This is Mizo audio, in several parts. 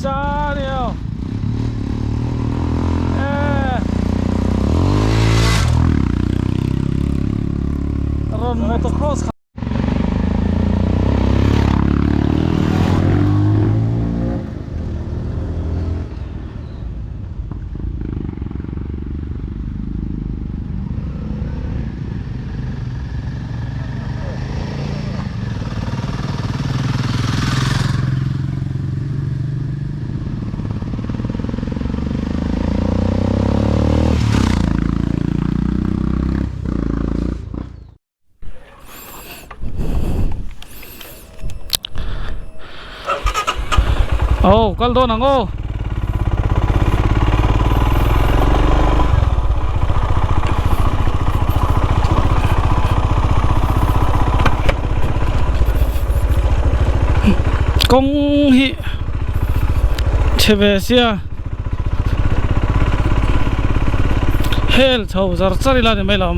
nasa a ni aw eh rawn motocross kha Aw kal dawn ang aw. Kawng hi chhe ve sia hel chho zar char ila ni mai lo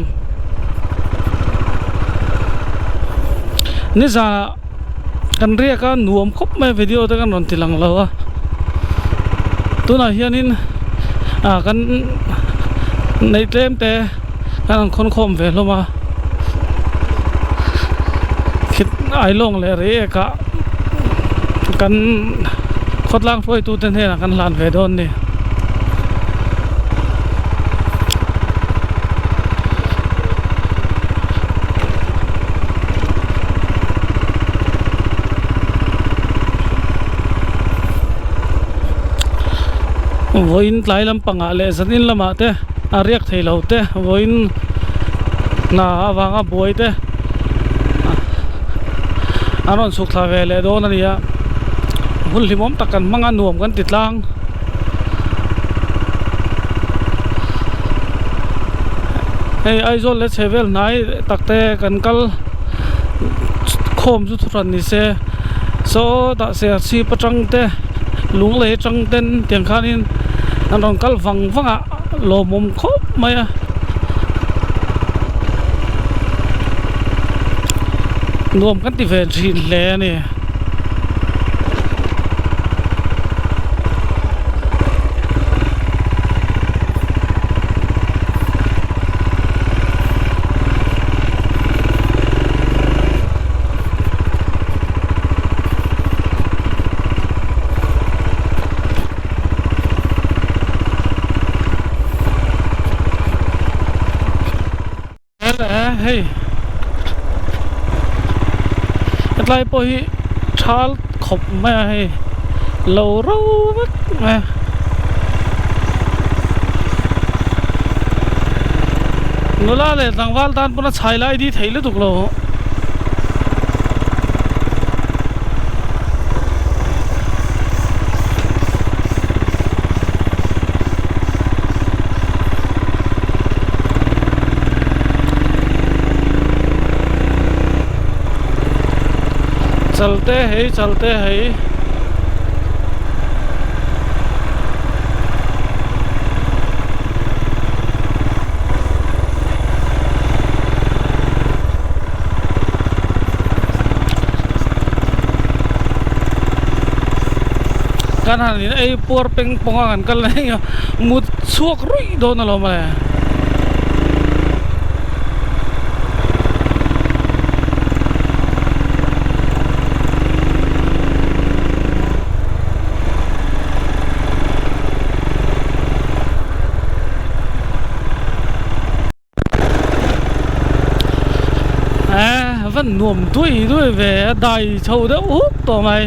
nizanah kan riak a nuam khawp mai a video te kan rawn ti lang lo a tunah hianin ah kan neih tlem te kan rawn khawn khawm ve hlawm a khit ailawng leh reiek ah kan khawtlang hruaitu te hnenah kan hlan ve dawn a ni. Vawiin tlai lampangah leh zanin lamah te a riak thei lo te vawiin hna avanga buai te an rawn chhuk thla ve leh dawn a ni a hun hlimawm tak kan hmang a nuam kan ti tlang. Hei Aizawl leh chhehvel hnai tak te kan kal khawm chu thuhran ni se saw tah serchhip atang te lunglei atang ten tiang khanin an rawn kal vang vang a lawmawm khawp mai a nuam kan ti ve thin hle a ni. Hei hetlai pawh hi thal khawp mai a hei lo ro vek mai a. Nula leh tlangval tan pawn a chhai lai di thei lutuk lo. Chalte hei chalte hei. Kan han in ei puar peng pawng a kan kal mai a mut chhuak ruih dawn alawm mawle. A van nuam duai duai ve a dai chho deuh huk tawh mai.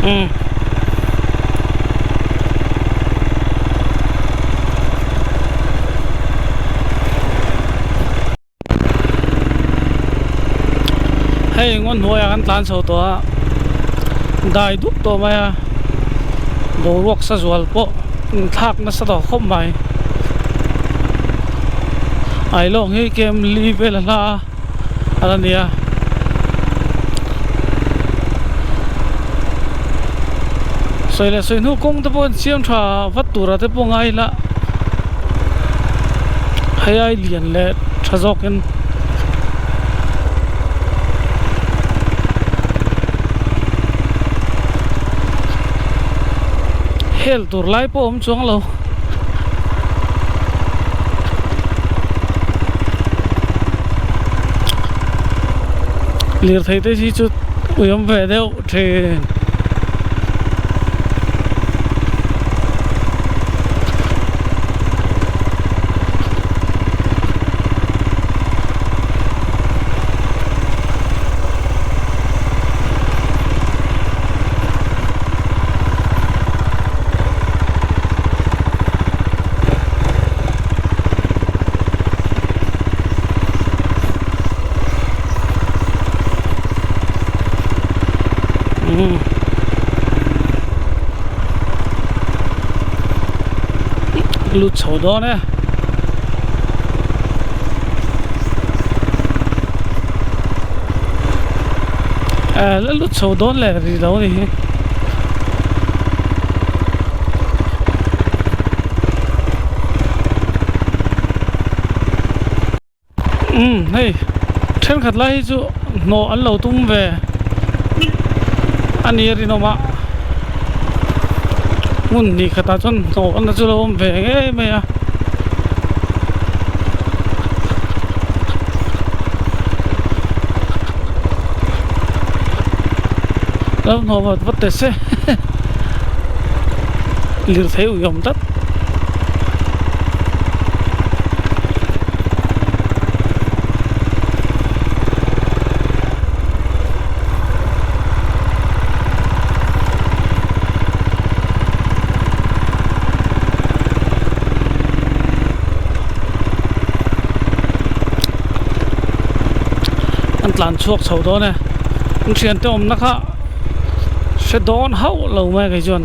Umm hei ngaw hnuaiah kan tlan chho tawh a dai dup tawh mai a boruak sazual pawh inthlak nasa tawh khawp mai. Ailawng hi kem li vel a hla a la nia. Sawi leh sawi hnu kawng te pawh an siam tha vat turah te pawh ngai ila hei ai lian leh tha zawkin. Hel tur lai pawh a awm chuang lo. Lirthei te hi chu ui awm ve deuh thin. Lut chho dawn e. La lut chho dawn leh rih lo a ni hi. Umm hei thenkhat lai hi chu hnawh an lo tum ve a ni a rinawm a hmun hnih khatah chuan hnawh na chu lo awm ve ngei mai a. Lo hnawh vat vat teh se lirthei ui awm tlat. An tlan chhuak chho dawn e an thiante awmna kha hre dawn hauh lo mai kei chuan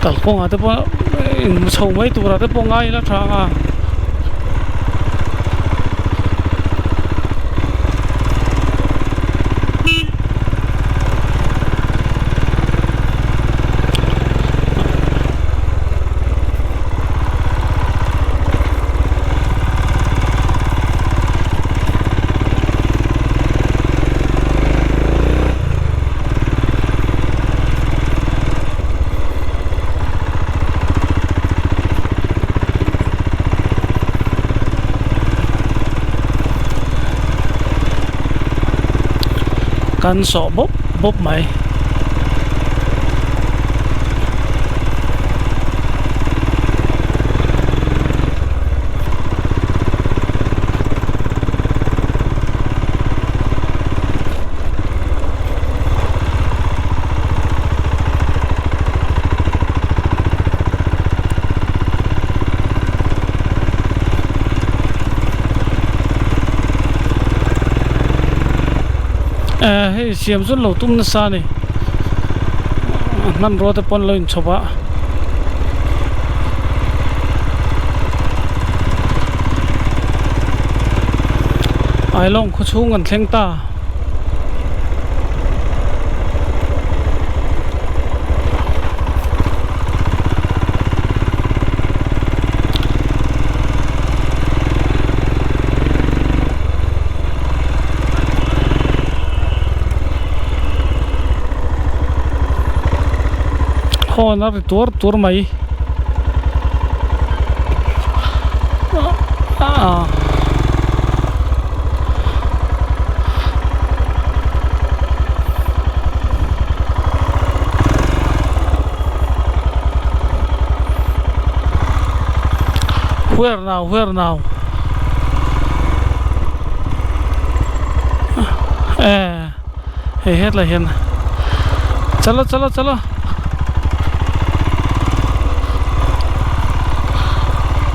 kalkawngah te pawh inhmu chho mai turah te pawh ngai ila tha ang a. Kan sawh bawp bawp mai. Eh hei siam chu an lo tum nasa a ni hmanrua te pawh an lo inchhawp a. Ailawng khaw chhung an thleng ta. Horn a ri tuar tuar mai. Where now where now eh hei hetlai hian chalo chalo chalo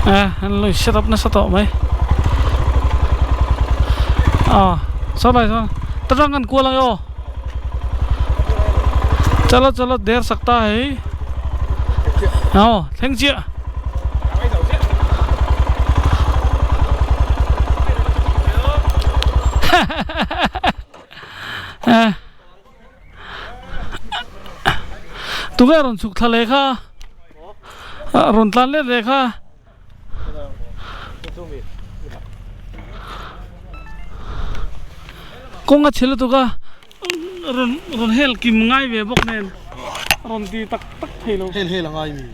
eh an lo in set up nasa tawh mai ah saw lai sawn ta tang an kual ang e aw chalo chalo der sak ta hei aw thleng chiah. Tunge rawn chhuk thla leh kha? Rawn tlan let leh kha? Kawng a chhe lutuk a, rawn rawn hel kim ngai ve bawk nen rawn ti tak tak thei lo. Hel hel a ngai mi.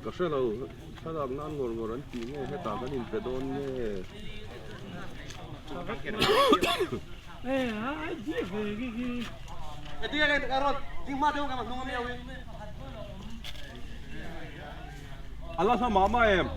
Ka hre lo, thlalak nan ngawr ngawr an tih nge hetah kan inpe dawn nge? A la hla mah mah em?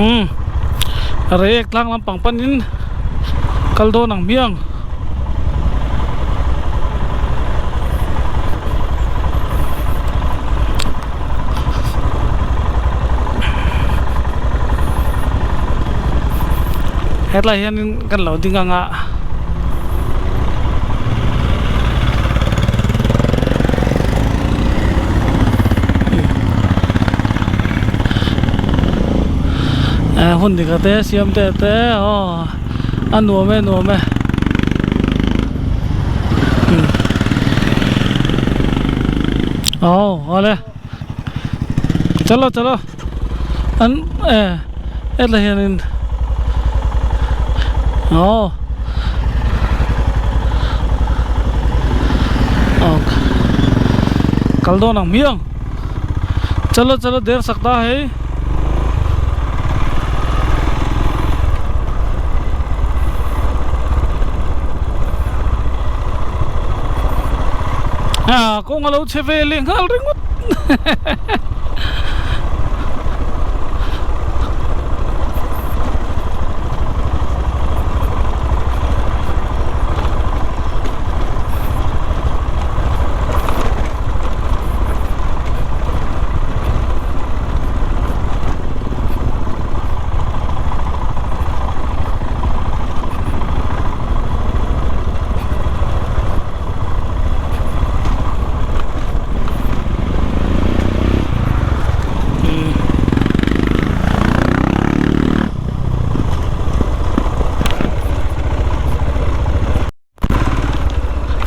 Umm reiek tlang lampang panin kal dawn ang hmiang. Hetlai hianin kan lo ding ang a. Hun dika te siam te te aw a nuam e nuam e aw awle chalo chalo an e hetlai hianin aw aw kal dawn ang hmiang chalo chalo der sak ta hei. A kawng a lo chhe ve leh nghal ringawt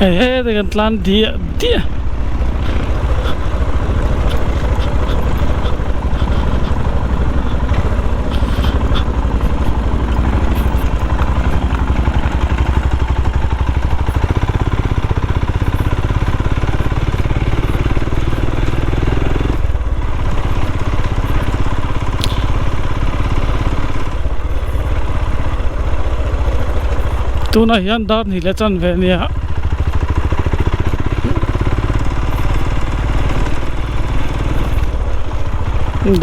Hei hete kan tlan diah diah. Tunah hian dar hnih leh chanve a nia.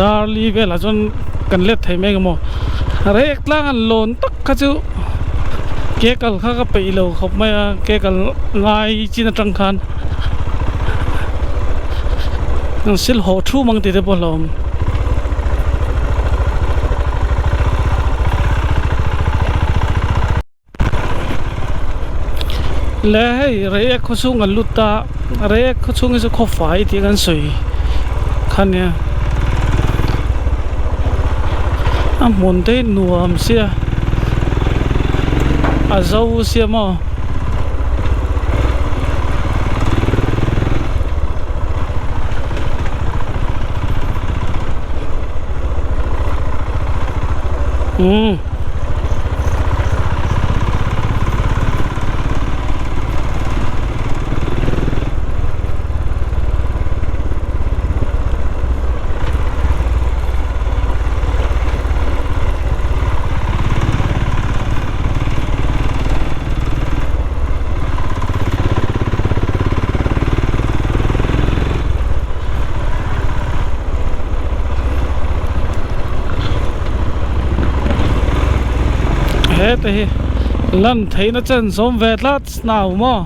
Dar li velah chuan kan let thei mai emaw rek tlang an lawn tak kha chu ke kal kha ka peih lo khawp mai a ke kal ngai chin atang khan an sil haw thu mang tih te pawh a hlauhawm. Le hei Reiek khaw chhung an lut ta Reiek khaw chhung hi chu khaw fai tih kan sawi kha nia a hmun te hi nuam sia a zo sia maw. Umm. Heta hi lan theihna chen sawm ve tlat nau maw.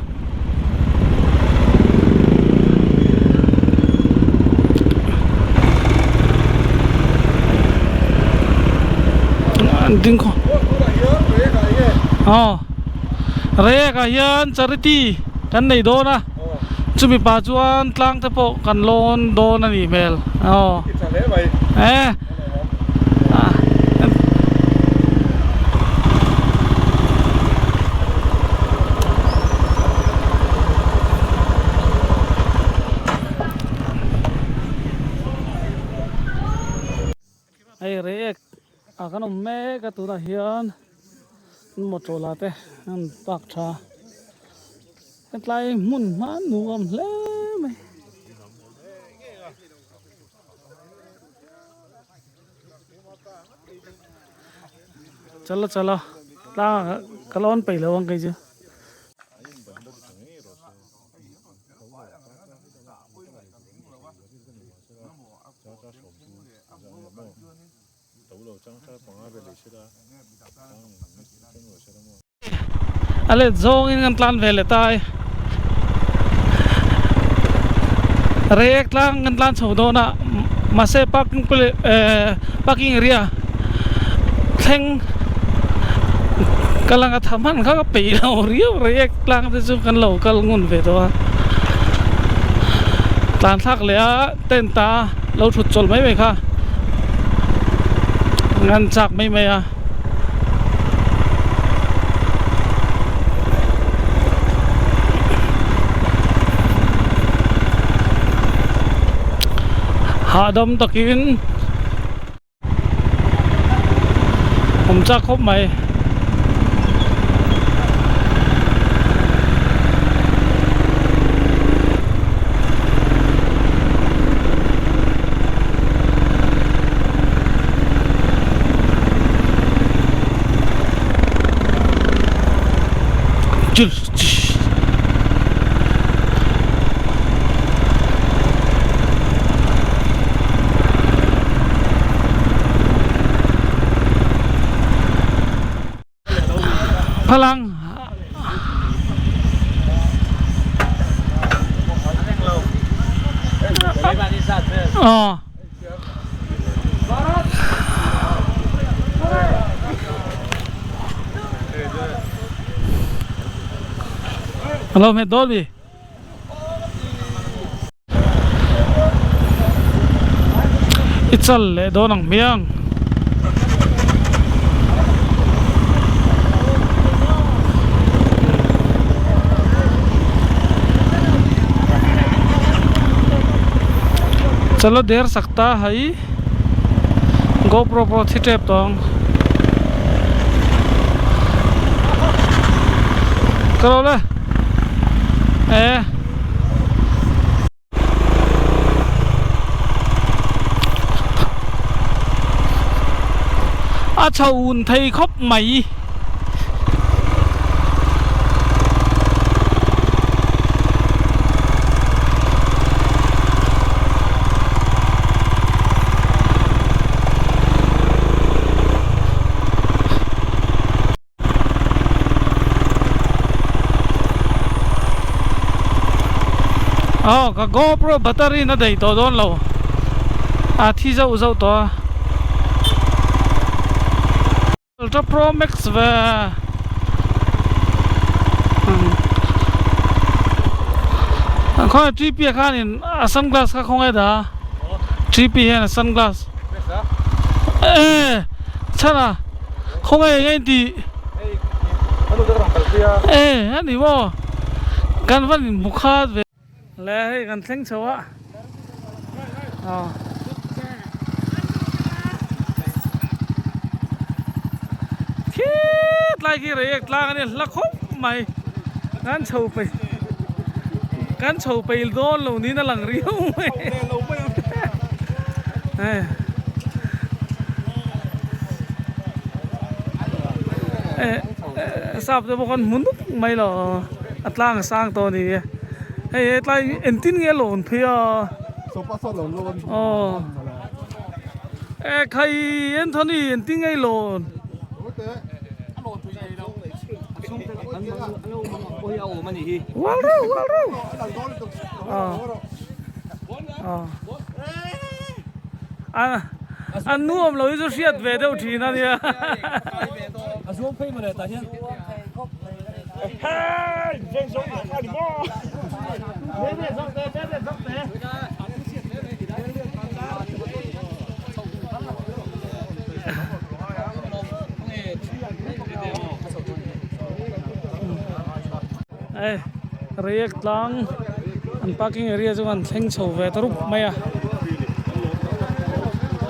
An ding khaw aw rek ah hian charity kan nei dawn a chumi pah chuan tlang te pawh kan lawn dawn a nih hmel aw e Hei rek ah kan awm mek a tunah hian motor la te an park tha hetlai hmun hma nuam hle mai. Chala chala tlang ah ka lawn peih lo ang kei chu. A let zawngin kan tlan ve leh ta e. Rek tlang kan tlan chho dawn a mahse parking eh parking area thleng ka langa tha hman kha ka peih lo riau rek tlang te chu kan lo kal ngun ve tawh a tlan thlak leh a tent a lo thut chawlh mai mai kha ngan chak mai mai a. Hahdam takin awm chak khawp mai. Phalang Aw Alo hmet dawn mi. I chal leh dawn ang hmiang. Chalo der sak ta hai GoPro pawh thi tep tawh ang. Ka lo le e. A chho un thei khawp mai. Aw ka GoPro battery na daih tawh dawn lo a thi zauh zauh tawh a Ultra Pro Max ve khawnge TP ah khanin a sunglass kha khawnge dah a TP hian a sunglass e chhan a. Khawnge eng a intih? E a ni maw? Kan van inhmu khat ve. Le hei kan thleng chho a. Aw. Khit lai khi reiek tlang a ni hla khawp mai. Kan chho peih kan chho peih dawn lo niin a lang riau mai. Sap te pawh khan hmu nuk mai lo a tlang a sang tawh a ni e hei hetlai hi engtin nge a lawn phei a aw e khai Anthony engtin nge i lawn. Ual reuh ual reuh aw aw. A nuam lo hi chu hriat ve deuh thin a nia. A zuam phei mawle tah hian. Hei reiek tlang an parking area chu an thleng chho ve ta rup mai a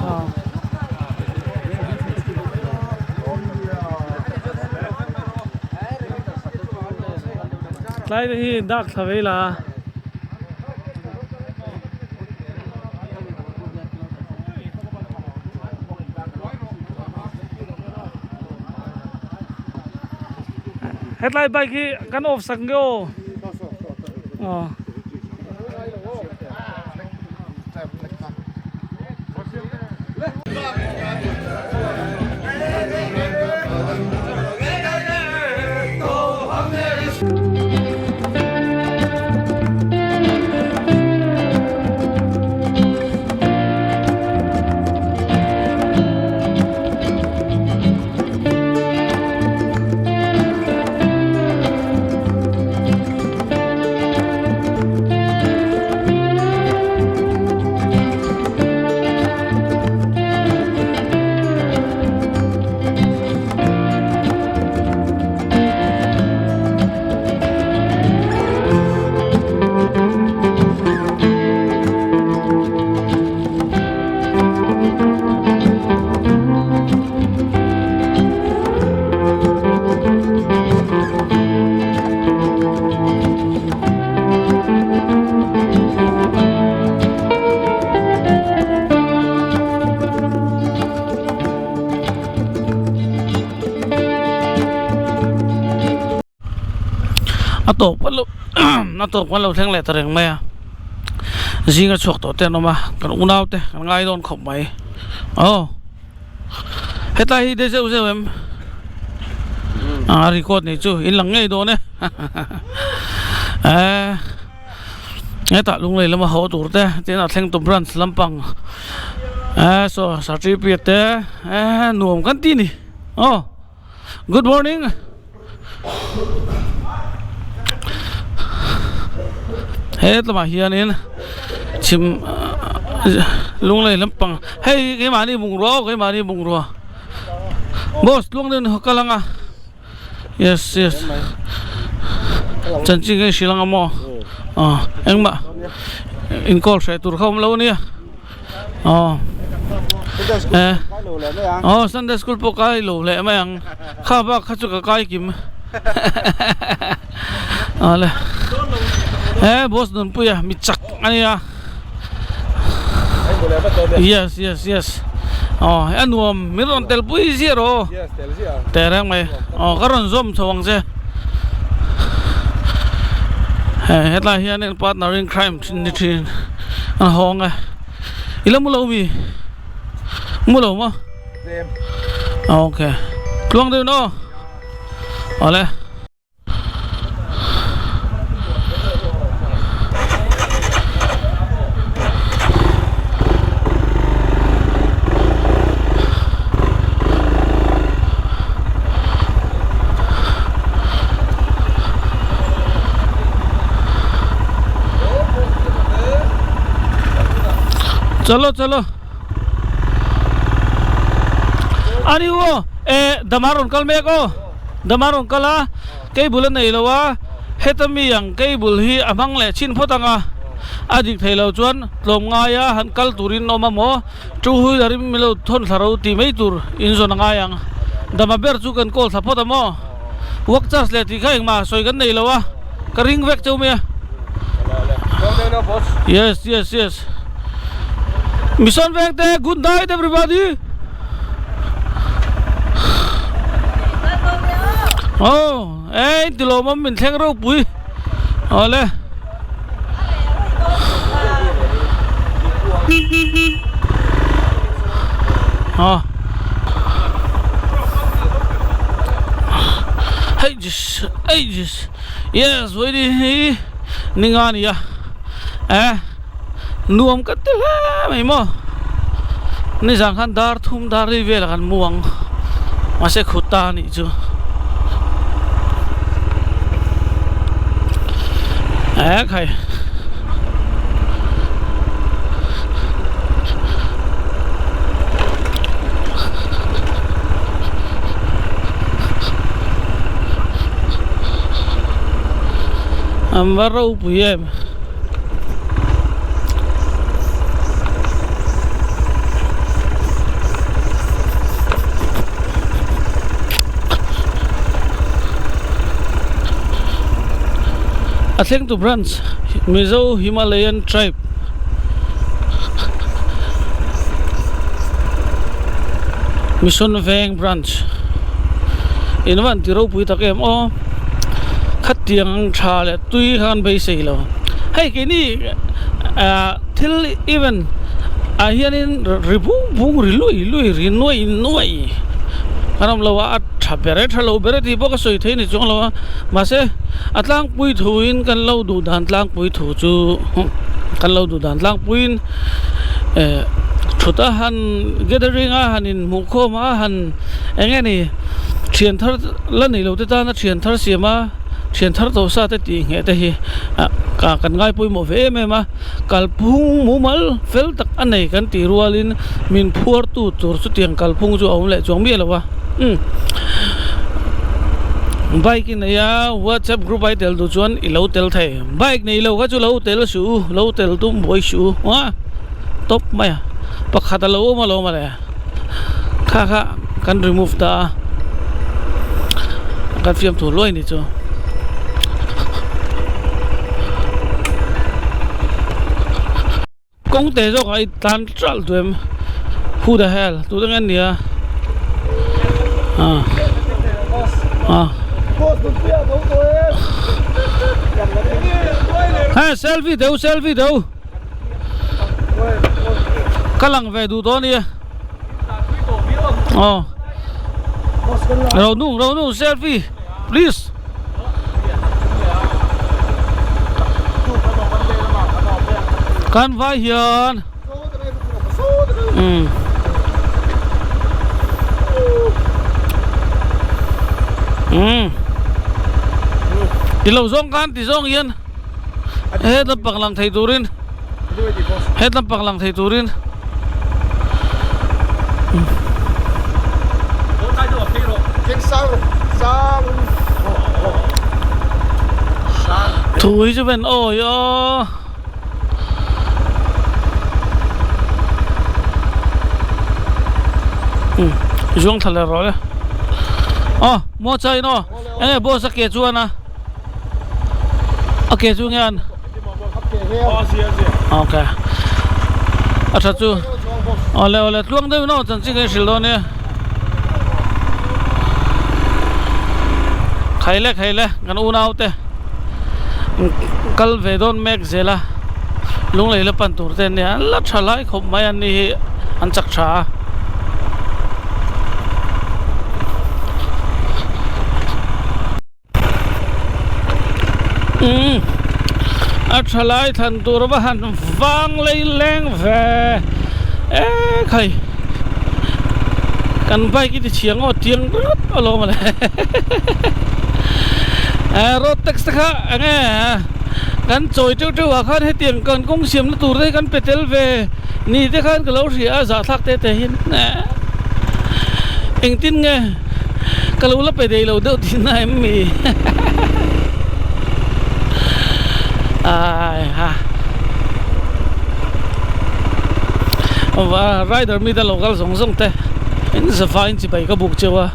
aw tlai te hi dak thla vei la a. Hetlai bike hi kan off sak nge aw aw. A tawp a lo a tawp kan lo thleng leh ta reng mai a zinga chhuak tawh te an awm a kan unau te kan ngai dawn khawp mai aw hetlai hi de zeuh zeuh em a record nei chu in lang ngei dawn e eh hetah lunglei lama haw tur te tin a thleng tu branch lampang eh saw certificate te eh nuam kan ti a ni aw. Good morning. He tlawmah hianin chhim lunglei lampang hei keimahni bungrua aw keimahni bungrua boss tluang deuh ni kal anga yes yes chanchin ka inhrilh anga maw aw engmah inkawl hreh tur kha awm lo ania. Aw eh aw Sunday school pawh kai lo leh mai ang kha bak kha chu ka kai kim awle he boss nunpuia mi chak a nia yes yes yes aw a nuam min rawn tel pui ziah rawh teh reng mai aw ka rawn zawm chho ang che hei hetlai hianin partner in crime ni thin a hawng e i la mu lo mi mu lo maw ok tluang deuh in aw awle. Chalo chalo ani aw e dama rawn kal mek aw dama rawn kal a cable a nei lo a heta mi ang cable hi a hmang leh chhin phawt ang a a dik thei lo chuan tlawm ngai a han kal turin awm a maw. Chu hui la rim milo thawn thla ro tih mai tur in zawn a ngai ang. Dama ber chu kan call thla phawt a maw? Work charge leh tih kha engmah sawi kan nei lo a, ka ring vek cheu mai a. Yes, yes, yes. Mission veng te, good night everybody. Oh, eh, in ti lawmawm min thleng ropui. Awle. Aw hei jis hei jis yes vawiin hi ni nga a ni a eh nuam ka ti hle mai maw nizan khan dar thum dar ri velah kan mu ang mahse khut ta a nih chu. Eh khai An va ropui em. A thlengtu branch Mizo Himalayan Tribe Mission Veng branch in van ti ropui tak em aw khatiang tha leh tui kha kan beisei lo hei keini ah thil event ah hianin ri bung bung ri lui lui ri nuai nuai kan awm lo a a tha ber e tha lo ber e tih pawh ka sawi thei ni chuang lo a mahse a tlangpui thuin kan lo duh dan tlangpui thu chu kan lo duh dan tlangpuiin eh thut a han gathering a han inhmuh khawm a han eng nge ni thian thar la nei lo te tana thian thar siam a. Thian thar tawh sa te tih ngheh te hi ah kan ngai pawimawh ve em em a, kalphung mumal fel tak a nei kan tih rualin min phuartu tur chutiang kalphung chu a awm leh chuang miah lo a umm bike i nei a whatsapp group a i tel duh chuan i lo tel thei bike nei lo kha chu lo tel suh u lo tel tum buai suh u a tawp mai a pakhat a lo awm alawm a le. Kha kha kan remove ta a kan fiam tur luai ni chu. Kawng te zawk ah i tlan ṭalh duh em who the hell tu te nge an nia ah ah he selfie deuh selfie deuh. Ka lang ve duh tawh a nia aw ro nu ro nu selfie please kan vai hian umm umm ti lo zawng khan ti zawng hian. He lampang lang thei turin he lampang lang thei turin Thu hi chu ven awi aw. Zuang thla leh rawh le. Aw maw chain aw enge boss a ke chuan a a ke chu nge an ok a tha chu awle awle tluang deuh in aw chanchin kan hrilh dawn nia khaile khaile kan unau te kal ve dawn mek zel a lunglei la pan tur te an nia an la tha lai khawp mai an ni hi an chak tha a. Umm a tha lai thlan tur va han vang lei leng ve e khai kan bike i ti chhia ngawt chiang ringawt alawm a le eh road tax te kha eng nge kan chawi teuh teuh ah khan hetiang kan kawng siamna tur te hi kan pe tel ve ni te khan ka lo hria a zahthlak te te hian engtin nge. Ka lo la pe thei lo deuh tihna em mi? Ai ha. Va rider mi te lo kal zawng zawng te in zavai in chibai ka buk cheu a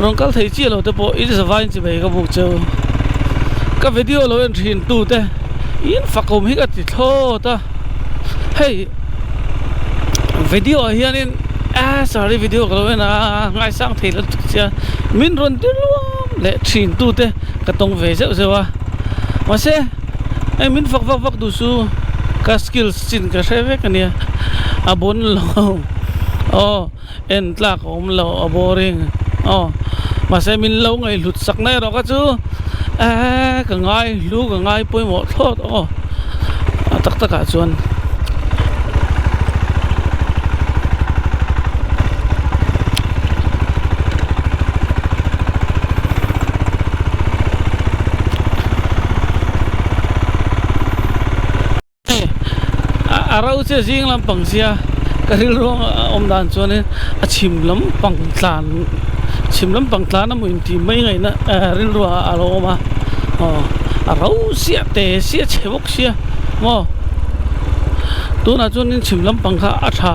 rawn kal thei chiah lo te pawh in zavai in chibai ka buk cheu ka video lo en thin tu te in fakawm hi ka ti thlawt a hei video ah hianin a sorry video ka lo en a ngaisang thei lo tuk sia min rawn ti luam leh thin tu te ka tawng ve zeuh zeuh a mahse hei min fak vak vak duh chu ka skills chin ka hre vek ania a bawn lo aw en tlak a awm lo a boring aw mahse min lo ngaihhlut sak na erawh kha chu eee ka ngai hlu ka ngai pawimawh thlawt aw a tak tak ah chuan. A ro che zing lampang sia ka rilru a awm dan chuanin a chhim lampang tlan chhim lampang tlan a maw intih mai ngaihna rilru ah a lo awm a aw a ro chiah te sia chhe bawk sia maw tunah chuanin chhim lampang kha a tha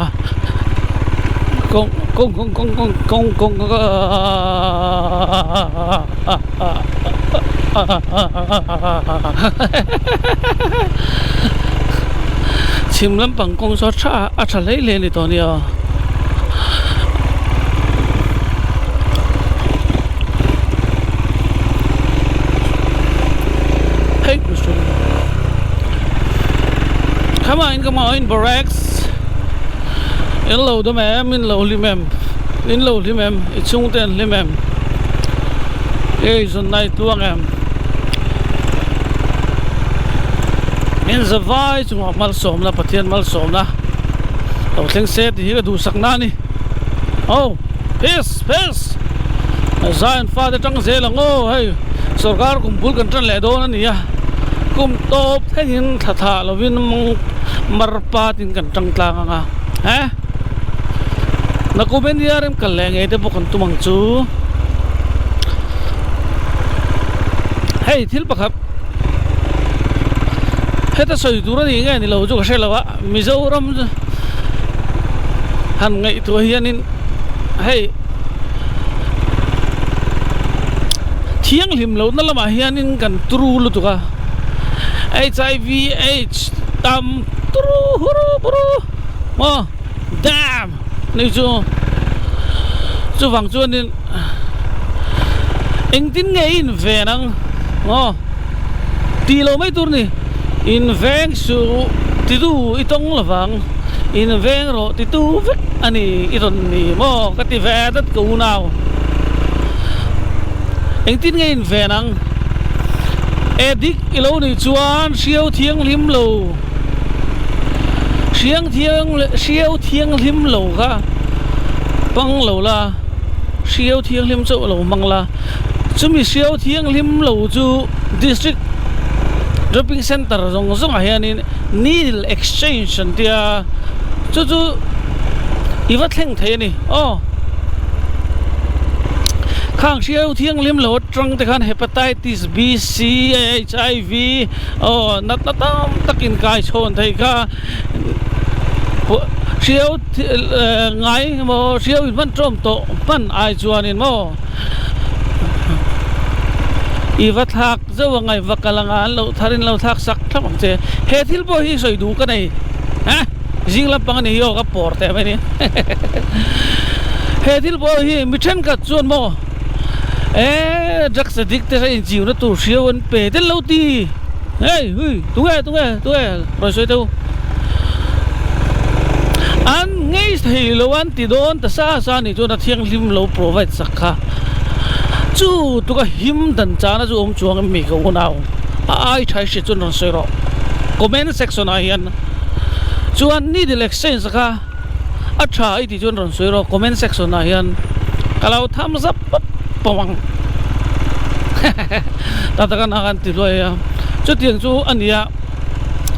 kawng kawng kawng kawng kawng kawng kawng Chhim lampang kawng chu a tha a tha hlei hle a ni tawh a nia. Hei Come on come on barracks In lo dawm em in lo hlim em in lo hlim em i chhungte an hlim em ei zawn nai tluang em in zavai chungah malsawmna Pathian malsawmna lo thleng se tih hi ka duhsak na a ni oh peace peace Zion fate tang zel ang aw hei sorkar kum bul kan tan leh dawn a ni a kum tawp thlengin thla thlah lovin mar patin kan tang tlang ang a he Nakum ania rem kal leh ngei te pawh kan tum ang chu. Hei thil pakhat heta sawi tur a nih nge ni lo chu ka hre lo a Mizoram han ngaihtuah hianin hei thianghlim lohna lamah hianin kan turu lutuk a H_I_V AIDS tam turu huru buru maw damn ni chu chuvang chuanin engtin nge i inven ang aw tih loh mai tur a ni inveng suh titu i tawng lovang inveng rawh titu vek a ni i rawn ni maw ka ti ve dat ka unau engtin nge i inven ang addict i lo nih chuan hriau thianghlim lo. Hriang thiang leh hriau thianghlim lo kha hmang lo la, hriau thianghlim chauh lo hmang la, chumi hriau thianghlim lo chu district dropping centre zawng zawngah hianin needle exchange an tia chu chu i va thleng thei a ni aw. Khang hriau thianghlim lo atang te khan hepatitis B, C, H_I_V. Aw natna tam takin kai chhawn thei kha. Hriau ngai emaw hriau in hman tawm tawh hman ai chuanin maw i va thlak zeuh ang a i va kal ang a an lo thar in lo thlak sak thlap ang che. He thil pawh hi sawi duh ka nei ha zing lampang a ni hi aw ka pawr teh mai a ni he thil pawh hi mi thenkhat chuan maw eh drugs addict te kha inchiuna tur hriau an pe tel lo ti hei hui tunge tunge tunge rawn sawi teh u. An ngei thei lo an ti dawn ta sa sa nih chuan a thianghlim lo provide sak kha chu tuka him dan chana chu awm chuang em mi ka unau a ai tha i hriat chuan rawn sawi rawh comment section ah hian chuan needle exchange kha a tha i tih chuan rawn sawi rawh comment section ah hian ka lo thumbs up pawp pawp ang ta taka na khan ti hluai a chutiang chu a ni a.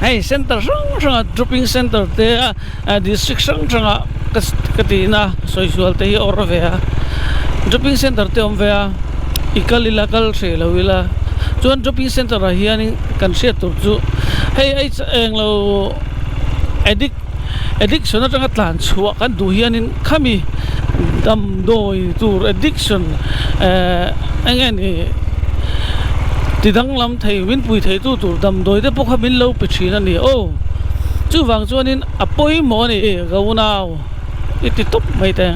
Hei center hrang hranga dropping center te a district hrang hranga ka ka tihna sawisual te hi a awrh ve a dropping center te a awm ve a i kal ila kal hreh lo ila chuan dropping center ah hianin kan hriat tur chu hei ai englo addict addiction atanga tlan chhuah kan duh hianin khami damdawi tur addiction ehh eng nge ni ti danglam thei min pui thei tu tur damdawi te pawh kha min lo pe thin a ni aw chuvang chuanin a pawimawh a ni ka unau i ti tawp mai te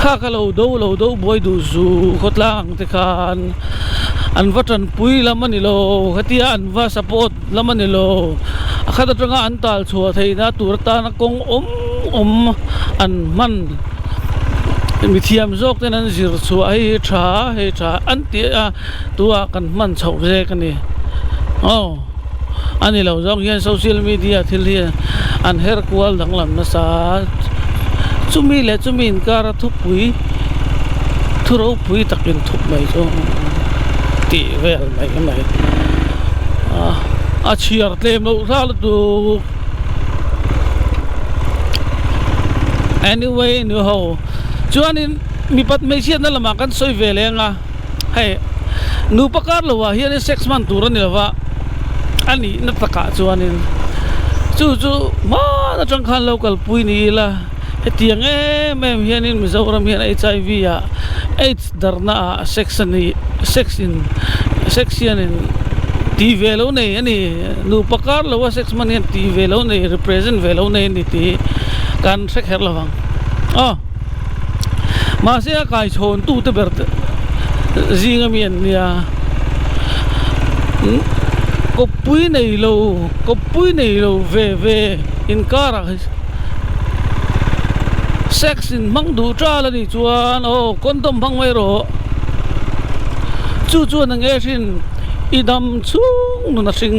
kha kha lo do lo do buai duh zu khawtlang ang te khan an va tanpui lam a ni lo khatia an va support lam a ni lo a khat atanga an tal chhuah theihna tur atana kawng awm awm an hman mithiam zawk ten an zir chhuah hei hi tha hei tha an tih a. Tua kan hman chhoh zek a ni. Aw, a ni lo zawng hian social media thil hi an her kual danglam nasa a, chumi leh chumi inkara thupui thu ropui takin thup mai chu tih vel mai mai a chhiar tlem loh hla lutuk. Anyway ni ho chuanin mipat hmeichhiatna lamah kan sawi ve leng a. Hei nupa kar lo ah hianin sex hman tur a ni lova a nihna takah chuanin chu chu hman atang khan lo kalpui ni ila hetiang em em hianin Mizoram hian H I V ah aids darhna ah sex a ni sex in sex hianin tih ve lo nei a ni nupa kar lo a sex hman hian tih ve lo nei represent ve lo nei a ni tih hi kan hre kher lo vang aw. Mahse a kaichhawn tute ber te zing ami an nia kawppui nei lo kawppui nei lo ve ve inkarah sex in hmang duh tal a nih chuan aw condom hmang mai rawh chu chuan eng nge hrin i dam chhung nun a hring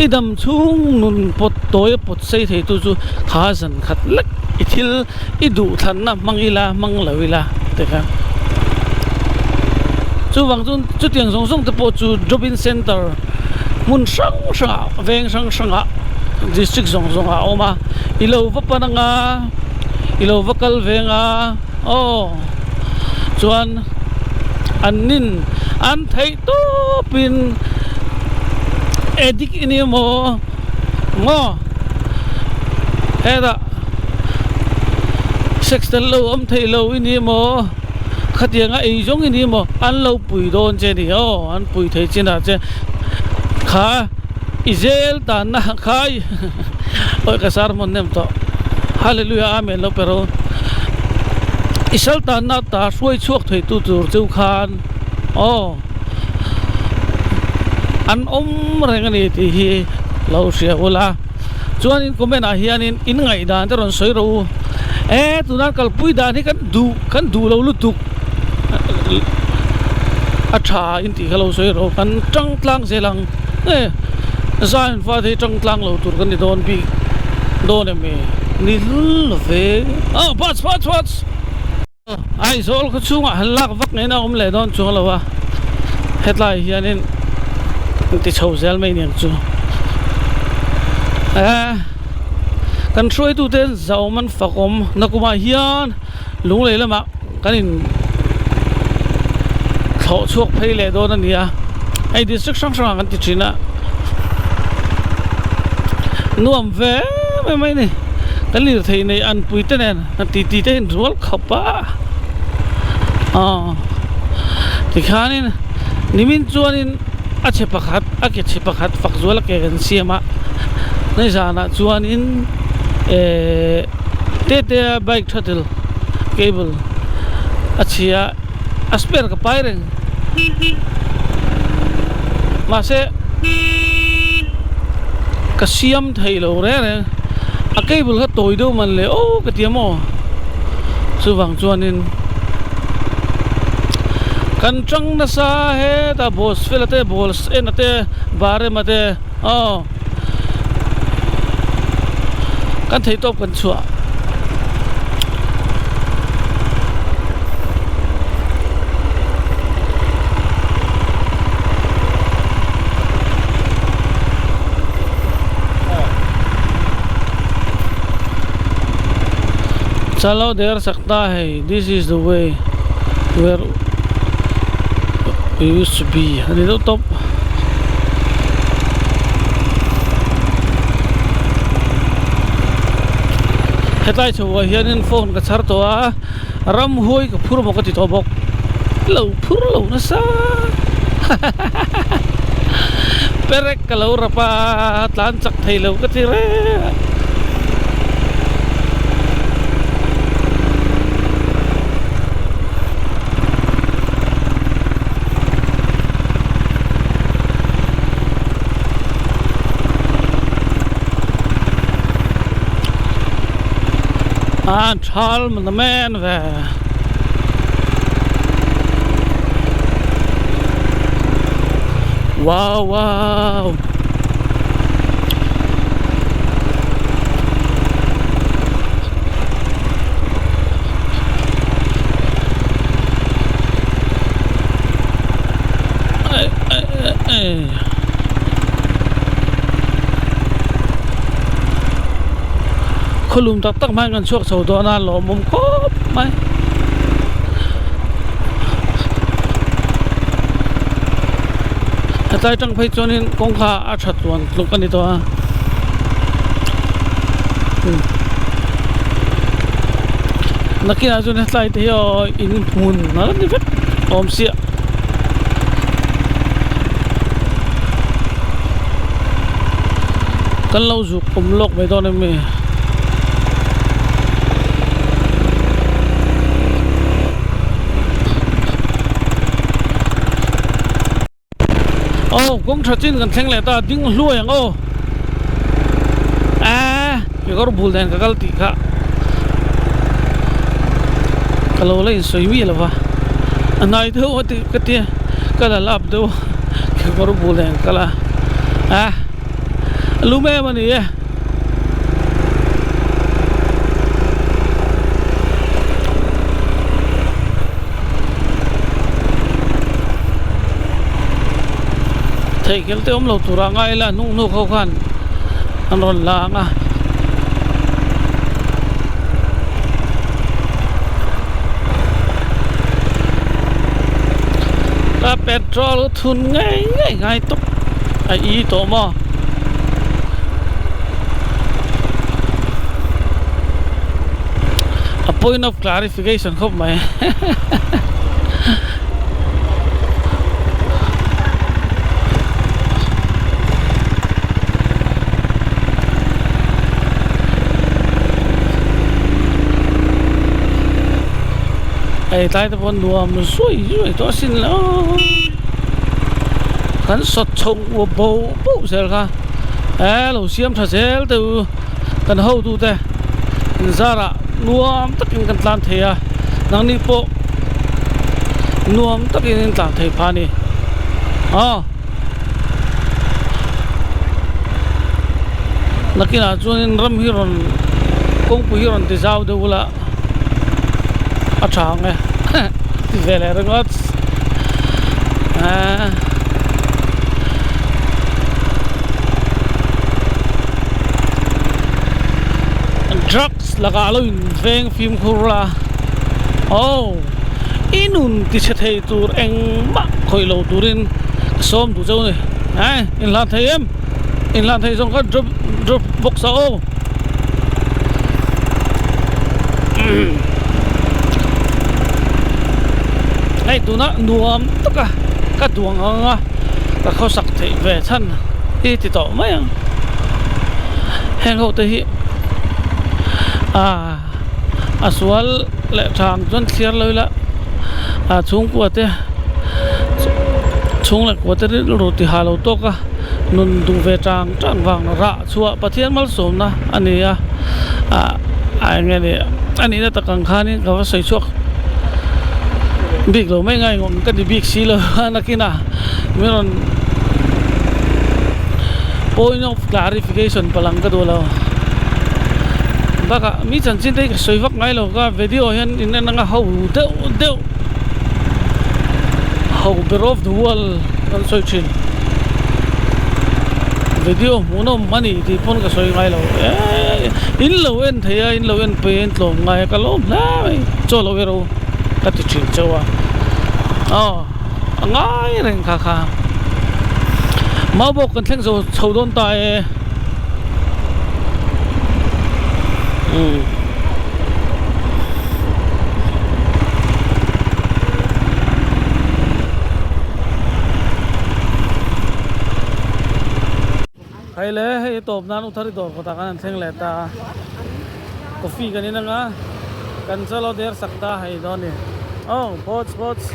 i dam chhung nun pawt tawi a pawt sei thei tu chu kha zan. Khat lek i thil i duh thlanna hmang ila hmang lo ila ti kha chuvang chuan chutiang zawng zawng te pawh chu drop in center hmun hrang hrangah veng hrang hrangah district zawng zawngah a awm a i lo va pan anga i lo va kal ve anga aw chuan an nin an theih tawpin addict i ni emaw maw hetah sex tel lo awm thei lo i ni maw khatianga ei zawng i ni maw an lo pui dawn che ni aw an pui thei chinah che kha i zel tanna kha awi ka sar hmun nem tawh hallelujah amen lo pe ro i sal tanna ta hruai chhuak thei tu tur chu khan aw. An awm reng a ni tih hi lo hria ula chuanin comment ah hianin in ngaihdan te rawn sawi rawh u e tuna kalpui dan hi kan duh kan duh lo lutuk a tha in tih kha lo sawi rawh u kan tang tlang zel ang e Zion fate hi tang tlang lo tur kan ni dawn bik dawn em ni lul lo ve ah bus bus bus. Aizawl khaw chhungah han lak vak ngei na a awm leh dawn chuang lo a, hetlai hianin an ti chho zel mai aniang chu. Eh kan hruaitute an zahawm an fakawm nakumah hian lunglei lamah kan in thlawh chhuak phei leh dawn a ni a, hei district hrang hrangah kan ti thin a, nuam ve. em mai a ni kan lirthei neih an pui te nen an titi te in rual khawp a aw tikhanin nimin chuanin a chhe pakhat a ke chhe pakhat fak zual a ke kan siam a nizanah chuanin ehh tete a bike thattle cable a chhia a spare ka pai reng mahse ka siam thei lo reng reng a cable kha tawi deuh man le aw ka ti a maw chuvang chuanin kan tang nasa hetah boss fela te ball en a te barem a te aw kan theihtawp kan chhuah. Chalo der sakta hei this is the way where we used to be a ni deuh tawp. Hetlai chhoah hianin phone ka chhar tawh a ramhuai ka phur maw ka ti tawh bawk lo phur lo nasa perek ka lo rap a tlan chak thei lo ka ti reng a. An thal man men ve. Wow wow. Khawlum tak tak hmaiin kan chhuak chho dawn a lawmawm khawp mai. Hetlai tang phei chuanin kawngka a tha tluan tluk a ni tawh a. Nakinah chuan hetlai te hi aw in hmun a ni vek awm siah. Kan lo zuk awm lawk mai dawn em ni? Aw kawng tha chin kan thleng leh ta ding hluai ang aw aaa kekawr bul nen ka kal tih kha ka lo la insawi miah lo va a hnai deuh a tih ka tia ka la lap deuh a kekawr bul nen ka kal a a lum em a ni e. Theihnghilh te awm lo turah ngai ila hnung hnuk ho khan an rawn la ang a. Ka petrol thun ngei ngei ngai tawp a i tawh maw. A point of clarification khawp mai. Hei tlai te pawh nuam zuai zuai tawh asin le aw kan sawt chho bo bo zel kha e lo siam tha zel te u kan hotu te inzarah nuam takin kan tlan thei a nangni pawh nuam takin in tlan thei phah a ni aw nakinah chuanin ram hi rawn kawngpui hi rawn ti zau deuh ula a tha ang e ti ve leh ringawt eee. Drugs lakah lo in veng fimkhur la aw i nun ti chhe thei tur engmah khawih lo turin ka sawm duh chauh a ni eh inhlan thei em inhlan thei zawng kha drop drop box ah aw. Hei tuna nuam taka ka duang ang a ka khawsak theih ve chhan hi ti tawh mai ang heng ho te hi ah a sual leh tha ang chuan thliar lo ila ah chhungkua te chhung leh kua te rilru ti ha lo tawk a nun duh ve tang tang vang rah chhuah Pathian malsawmna a ni a ah a eng nge ni a nihna tak ang khanin ka va sawi chhuak bik lo mai ngai ngawm ka ni bik si lo a nakinah min rawn point of clarification palang ka duh lo bakah mi chanchin te hi ka sawi vak ngai lo ka video hian in en anga ho deuh deuh ho ber of the world kan sawi thin video hmuhnawm a ni tih pawn ka sawi ngai lo eee in lo en thei a in lo en pei a in tlawm ngai a ka lawm hle mai chaw lo erawh ka ti thin chauh a aw a ngai reng kha kha mau bawk kan thleng zo chho dawn ta e umm. Hei le hei tawp nan uthari dawr kawtah khan an thleng leh ta a coffee kan in anga kan chalo der sak ta hei dawn ni aw phawts phawts.